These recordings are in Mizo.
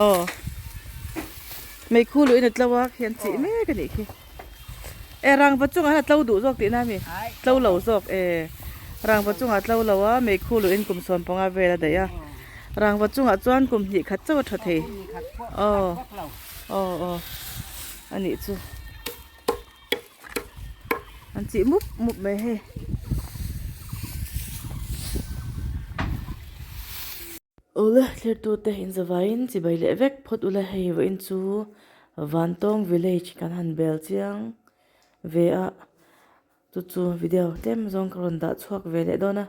Aw meikhu luh in a tlo a khian chih mek a nih khi e rangva chungah hian a tlo duh zawk tihna ami tlo lo zawk e rangva chungah a tlo lo a meikhu luh in kum 15 vel a daih a rangva chungah chuan kum hnih khat chauh a tha thei aw aw aw a nih chu an chih mup mup mai hei. Ule thlertute inzavaiin chibai leh vek phawt ule hei vawiin chu Vantawng village kan han bel chiang ve a chu chu video tlem zawng ka rawn dah chhuak ve leh dawn a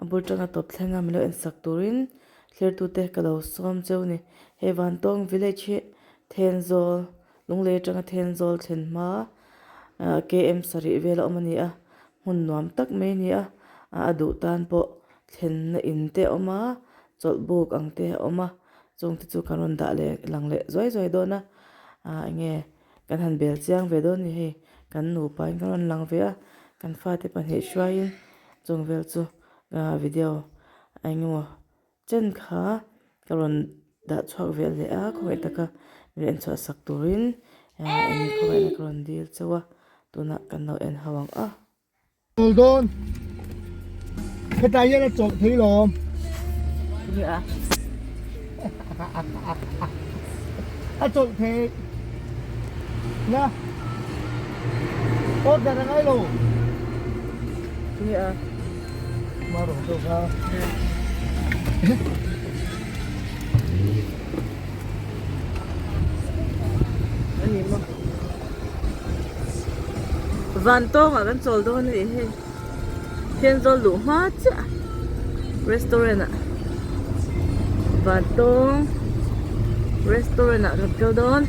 a bul tanga tawp thleng a milo ensak turin thlertute ka lo sawm cheu a ni hei Vantawng village hi Thenzawl Lunglei atanga Thenzawl thlen hma ah KM sarih vel a awm a ni a hmun nuam tak mai a ni a a duh tan pawh thlenna in te a awm a chawlh buk ang te a awm a chung te chu kan rawn dah leh lang leh zuai zuai dawn a ah enge kan han bel chiang ve dawn a ni hei kan nupa in kan rawn lang ve a kan fate pahnih hruaiin chung vel chu ah video eng emaw chen kha ka rawn dah chhuak vel leh a khawngaih taka min en chhuah sak turin ah eng khawngaihna ka rawn dil chauh a tunah kan lo en ho ang a. Chawl dawn. Hetah hian a chawlh thei lawm. A chawlh thei. Na. Order a ngai lo. Ma rawh zawk a. Ani maw van tawngah kan chawl dawn a nih hei Thenzawl luh hma chiah restaurant ah van tawng restaurant ah kan kal dawn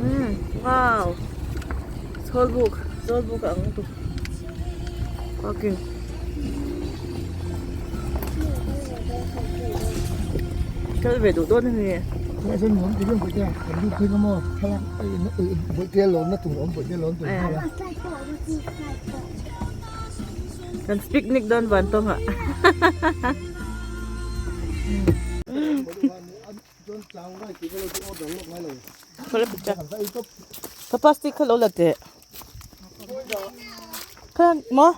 umm wow chhawlbuk chhawlbuk a ang lutuk parking. Kal ve duh dawn a ni. Mahse nuam ti reng bawihte a, kan lut phei ngam aw, thlalak bawihte a lawnna tur a awm bawihte a lawn tur nghal a. Kan picnic dawn van tawng ah. Ka plastic kha lo la teh. Kha maw?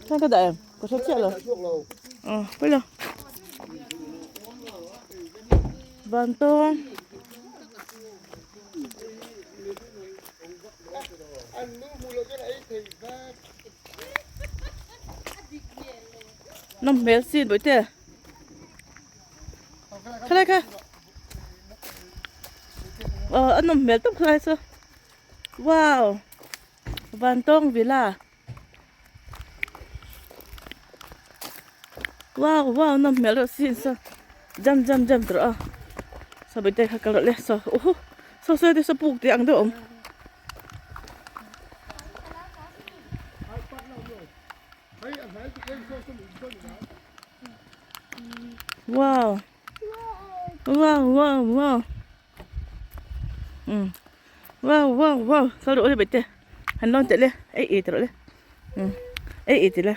Kha ka dah em? Ka hre chiah lo. Ờ, bây giờ. Van tawng. Nawm hmel sin bawihte. Khalai kha. Ờ, a nawm hmel tawp khalai chu. Wow! Vantawng Villa. Wow wow nawm hmel reuh sin saw jam jam jam tur a saw bete kha kal rawh le saw uhu saw saw te saw puk te ang deuh awm. Wow wow wow wow um wow wow wow kal rawh le bete han lawn teh le ei ei tawh le um ei ei tih le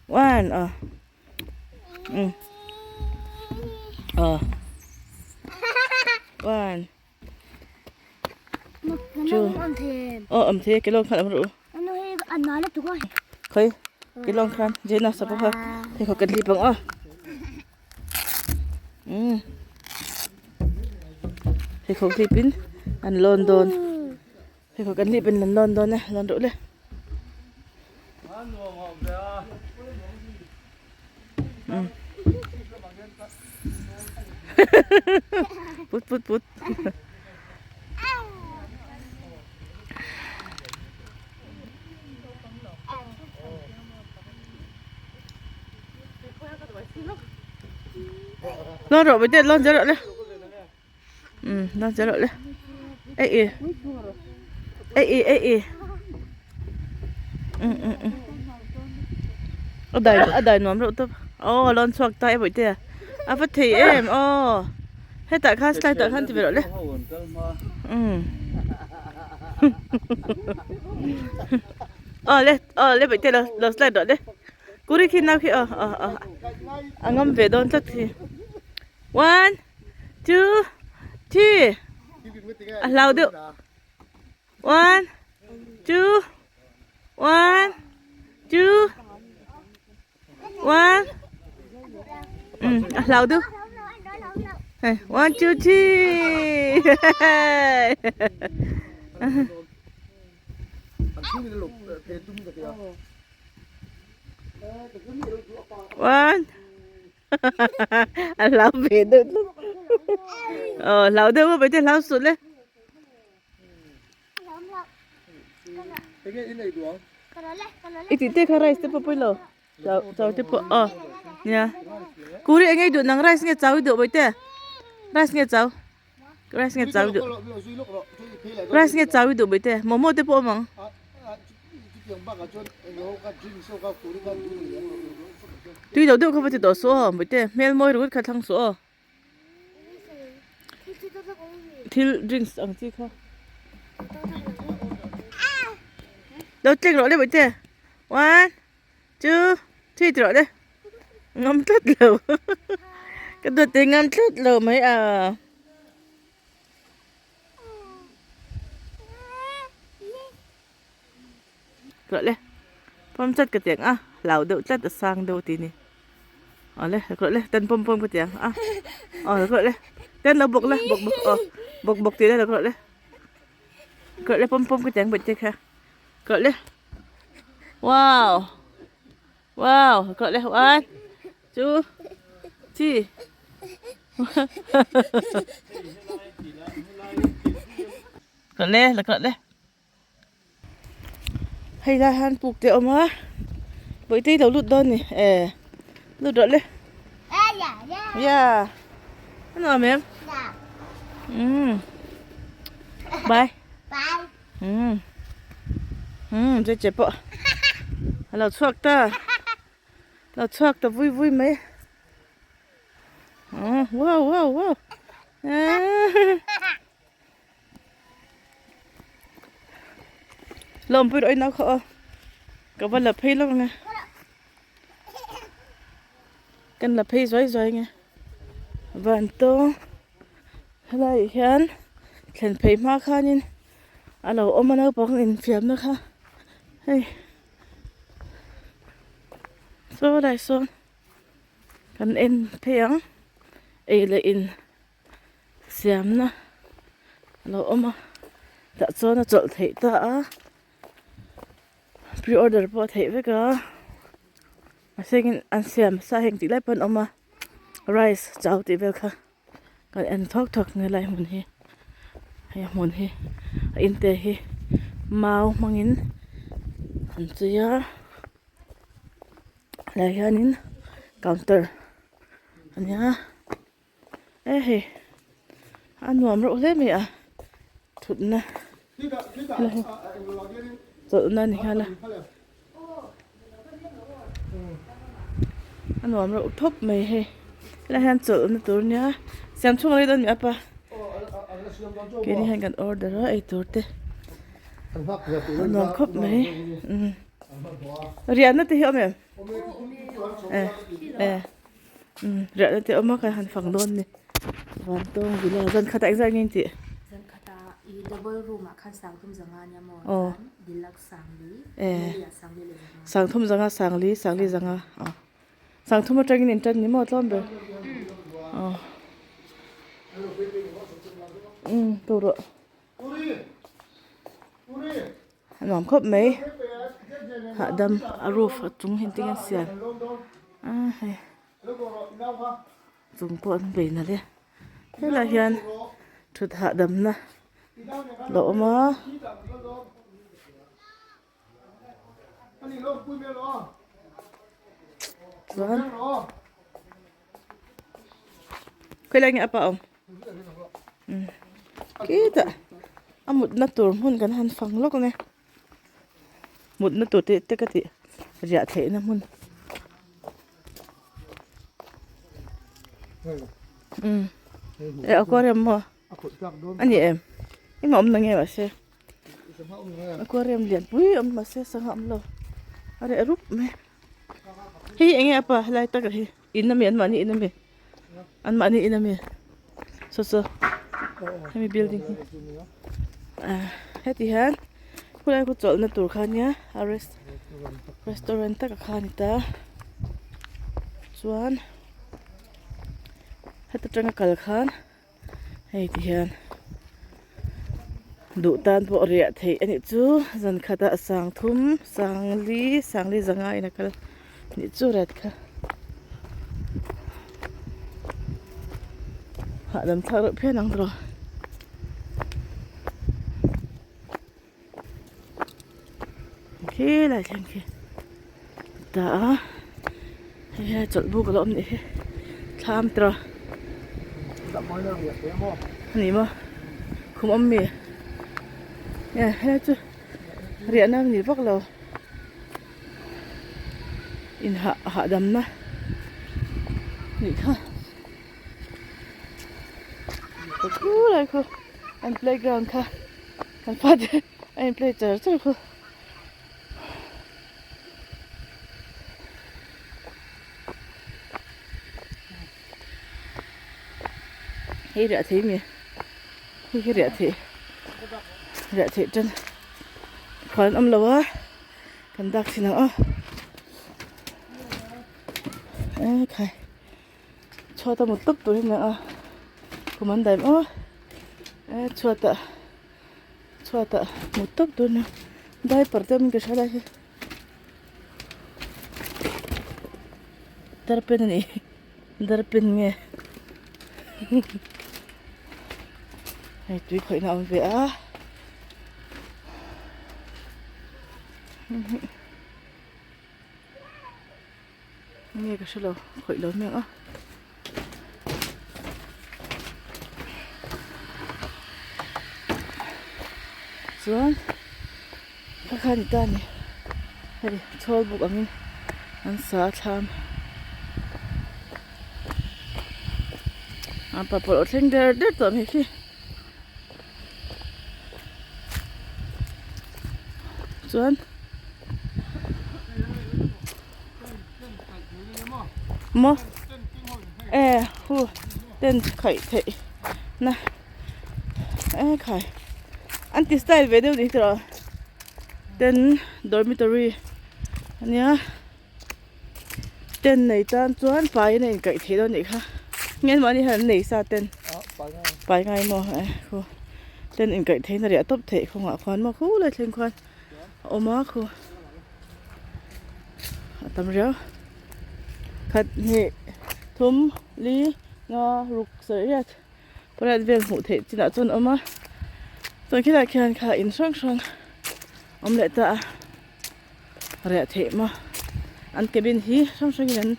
one ah um ah one two aw awm thei e ke lawng khan awm rawh u khawi ke lawng khan jena sa pawh kha pheikhawk kan hlip ang aw umm pheikhawk hlip in an lawn dawn pheikhawk kan hlip in an lawn dawn a lawn rawh le umm put put put. Lon rawh bete lon zel rawh le um lon zel rawh le ei i ei i ei i um um um a dai a dai nuam reuh tawp aw lon chhuak ta e bawihte a va thei em aw hetah khan slide ah khan ti ve rawh le um aw le aw le bawihte lo lo slide rawh le. Kuri khi nau khi aw aw aw a ngam ve dawn tlat khi. One, two, three. A hlau deuh. One, two, one, two, one. A hlau deuh. Hey, one, two, three. One. A hlau ve deuh tlat. Aw hlau deuh maw paite hlau suh le. I tih te kha rice te pawh pawi lo. Chau chau te pawh aw nia. Kuri eng ei duh nang rice nge chau i duh paite. Rice nge chau. Rice nge chau i duh. Rice nge chau i duh paite. Momo te pawh awm ang. Tui lo deuh kha va ti tawh suh aw paite. Hmel mawi ringawt kha thlang suh aw. Thil drinks ang chi kha. Lo tleng rawh le bawihte. One, two, three ti rawh le. Ngam tlat lo. Ka dawt te ngam tlat lo mai a. Rawh le pawm chat ka tiang a hlau deuh tlat a sang deuh tih ni awle rawh le tan pawm pawm ka tiang a aw rawh le tan lo bawk la bawk bawk aw bawk bawk tih la rawh le rawh le pawm pawm ka tiang bawih te kha rawh le wow wow rawh le one two three rawh le rawh le. Hei lai hian puk te a awm a bawihte hi lo lut dawn a ni e lut rawh le ya a nuam em umm bye umm umm che che pawh a lo chhuak ta a lo chhuak ta vui vui mai umm wow wow wow eehh. Lawmpui rawh inau kha aw ka va la phei lawk ang e kan la phei zuai zuai ang e van tawng helaiah hian thlen phei hma khanin a lo awm a naupang infiamna kha hei saw lai sawn kan en phei ang ei leh in. Siamna a lo awm a tah chuan a chawlh theih ta a pre order pawh a theih vek a mahse engin an siam sa heng tih lai pawh an awm a rice chau tih vel kha kan en thawk thawk nge lai hmun hi hei hmun hi a in te hi mau hmangin an chei a helai hianin counter a nia. E hei a nuam reuh hle mai a thutna chawlhna a ni hial a a nuam reuh thawp mai hei helai hian chawlhna tur ania siam chhung a rei dawn mi apa keini hian kan order a eitur te a nuam khawp mai umm riahna te hi a awm em e e. Umm riahna te awm a kan han fang dawn ni van tawng villa zan khatah engzah nge intih zan khatah i double room ah khan sangthum zanga ania maw chuan deluxe sangli melia sangli leh zanga sangthum zanga sangli sangli zanga aw sangthum atangin in tan ni maw tlawm ber aw umm tu rawh a nuam khawp mai hahdam a roof a chung hi engtin nge a siam a hei chung pawh an bei nalh e helaiah hian thut hahdamna a awm a. Chuan khawilai nge a pa awm umm khitah a mutna tur hmun kan han fang lawk ang e mutna tur te te ka tih riah theihna hmun umm eh aquarium maw a ni em engmah awm na nge mahse. Aquarium lian pui awm mahse sangha awm lo a reh rup mai hei eng nge a pa helai taka hi in ami an mahni in ami. An mahni in ami saw saw hemi building hi heti hian khulai khu chawlhna tur kha ania a rest restaurant taka kha a ni ta chuan heta tanga kal khan hei ti hian duh tan pawh riah theih a nih chu zan khatah sang thum sang li sang li zanga in a kal nih chu ret kha hahdam thlak reuh phian ang tawh khilai thleng khi ta a hei hi chawlh buk a lo awm nih hi thlam tawh a ni maw khum awm mi nge helai chu riahna a ni vak lo. Inhah hahdamna nih kha ka khulai khu an playground kha kan fate a in play char char khu hei riah thei mi hei hi riah theih riah theih tan khuan an awm lo a. Kan dak thin ang aw e khai chhuat a mut tawp tur hi nia a kum an daih maw e chhuat ah chhuat ah mut tawp tur nia diaper te awm in ka hria lai hi darpen a ni darpen nge hei tui khawihna a awm ve a. Nge ka hrelo khawih lo hmel a chuan kha kha ni ta ni hei chhawl buk angin an sa a thlam a papawlh thleng der der tawh mai khi. Chuan maw e hu tent khaih theih na e khai an ti style ve deuh ni tawh tent dormitory ania tent nei tan chuan paiin a inkaih theih dawn anih kha nge mahni hian an nei sa tent pai ngai maw eh khu tent inkaih theihna riah tawp theih kawngah khuan maw khulai thleng khuan a awm a khu a tam riau khat hnih thum li nga ruk sarih riat pariat vel hmuh theih chinah chuan a awm a chuan khilaiah khian kha in hrang hrang awm leh ta a. Riah theih maw an cabin hi hrang hrangin an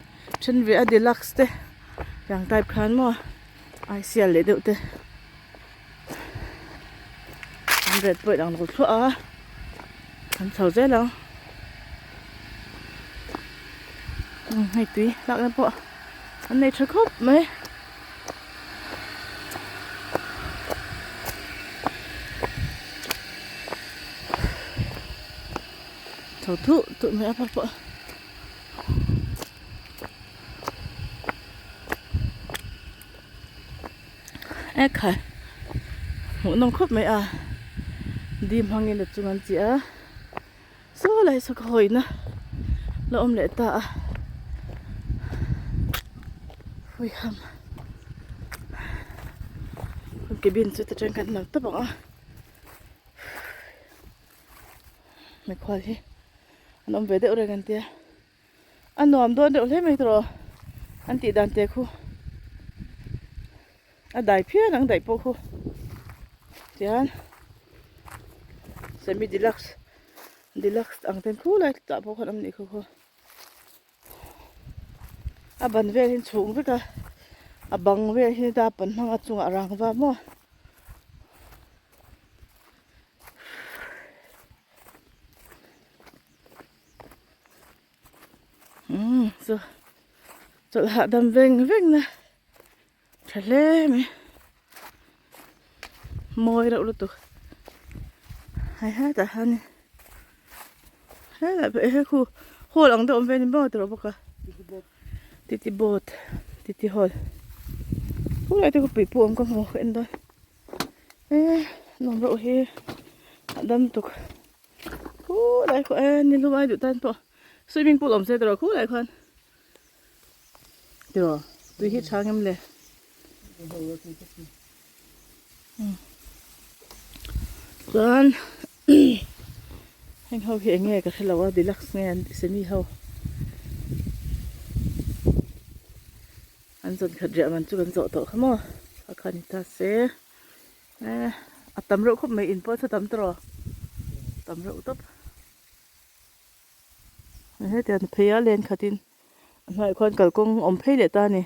then ve a deluxe te tiang type khan maw ai sial leh deuh te an ret pawh inang lo thluah a an chho zel ang hei tui lakna pawh an nei tha khawp mai. Tho thuh thuh mai a pa pawh e khai hmuh nawm khawp mai a dim hmangin a chung an chiah a saw lai saw ka hawina la awm leh ta a huiham cabin chu ta tang kan lo tawp ang a. Mikhual hi an awm ve deuh reng an tia a nuam dawn deuh hle mai tawh an tih dan te khu a dai phian ang daih pawh khu tian semi deluxe deluxe ang ten khu lai tah pawh khuan awm nih khu khu a ban vel hi chhung vek a a bang vel hi ta pan hmang a chungah rangva maw. Umm chu chawlh hahdam veng veng na tha hle mai mawi reuh lutuk hai hetah hian helai pawh hi khu hall ang deuh awm ve a ni maw tiraw bawk a titi boat titi hall. Khulai te khu pipu awm ka hmu ka en dawn e nuam reuh hi a dam tuk khulai khu e nilum ai duh tan pawh swimming pool awm se tiraw khulai khuan tiraw tui hi tha ngem le chuan heng ho hi eng nge ka hrelo a deluxe nge an tih semi ho an zawn khat riah man chu kan zawh tawh kha maw a kha ni ta se eh a tam reuh khawp mai in pawh chu tam tawh tam reuh tawp hetiang phei a len khatin a hnuaiah khuan kalkawng awm phei leh ta a ni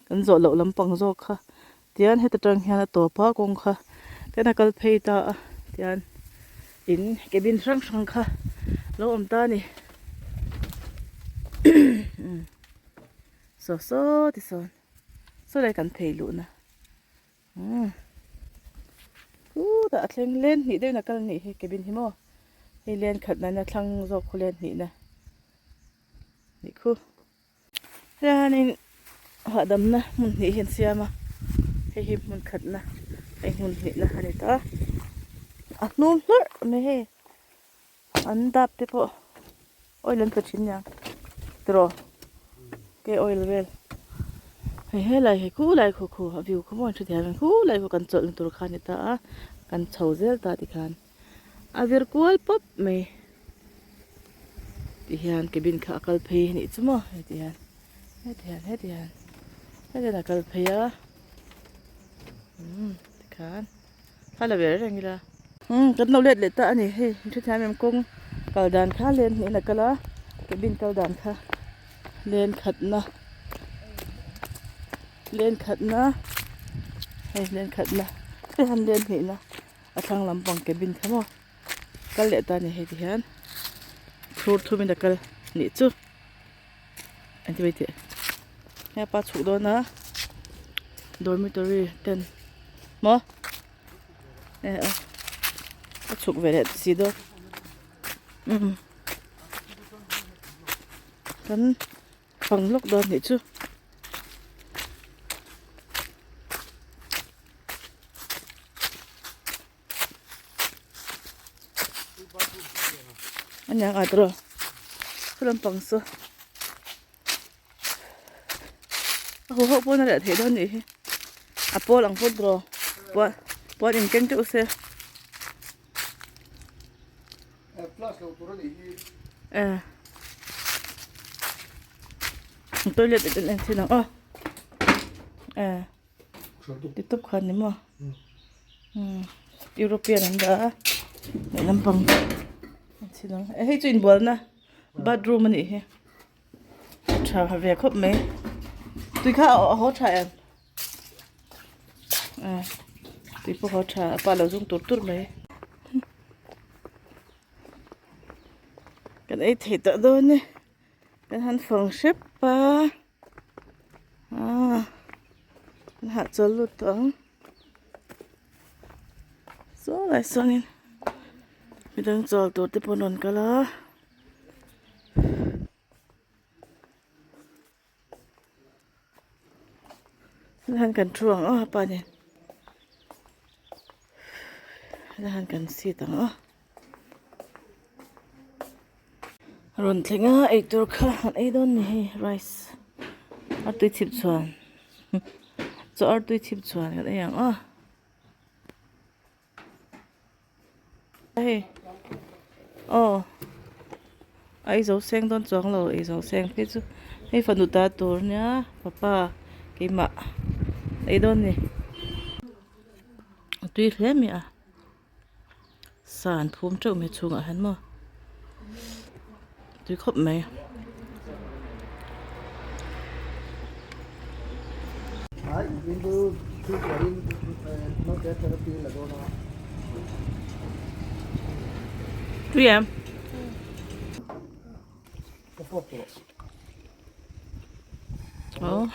kan zawh loh lampang zawk kha tian heta tang hian a tawp a kawng kha tian a kal phei ta a tian in cabin hrang hrang kha lo awm ta a ni. Saw saw ti sawn saw lai kan phei luh na umm khutah a thleng len hnih deuhin a kal anih hi cabin hi maw hei len khat na nia thlang zawk khu len hnih na nih khu helai hianin hahdamna hmun hnih hi an siam a hei hi hmun khat na hei hmun hnih na a ni ta a hnum hlurh mai hei. An dap te pawh oil an pe thin nia tiraw ke oil vel hei helai hei khulai khaw khaw a view khaw maw an hre thiam em khulai khaw kan chawlhna tur kha a ni ta a kan chho zel ta tikhan a vir kual pawp mai tihian cabin kha a kal phei a nih chu maw heti hian heti hian heti hian heti hian a kal phei a umm tikhan. Kha la ve reng ila. Umm kan lo let leh ta a ni hei hrethiam em kawng kal dan kha len hnih in a kal a cabin kal dan kha len khatna len khatna hei len khatna hei han len hnihna a thlang lampang cabin kha maw kal leh ta a ni hei ti hian chhur thum in a kal nih chu engti mai teh hei pa chhuk dawn a dormitory ten maw eh a a chhuk ve leh si dawn umm kan fang lawk dawn nih chu. A niang at rawh saw lampang saw a haw ho pawn a leh theih dawn nih hi a pawl ang pawn tawh puan puan in keng teuh se eh toilet en en thin ang aw eh. Ti tawp khan ni maw European an dah a leh lampang an chhin ang hei chu inbualna bathroom a nih hi a tha ve khawp mai tui kha a haw tha em tui pawh haw tha a pa lo zung tur tur mai kan ei thei tawh dawn e kan han fang hrep a. Ah an hahchawl lut tawh ang saw lai sawnin midang chawl tur te pawh an rawn kal a han kan thu ang aw pa nen han kan seat ang aw. Rawn thleng a eitur kha an ei dawn ni hei rice artui chhip chhuan chaw artui chhip chhuan kan ei ang aw hei aw a ei zo seng dawn chuang lo ei zo seng phei chu hei fanu ta tur nia papa keimah ei dawn ni a tui hle mai a. Sa an phum teuh mai chhungah hian maw tui khawp mai. Tui em? Oh.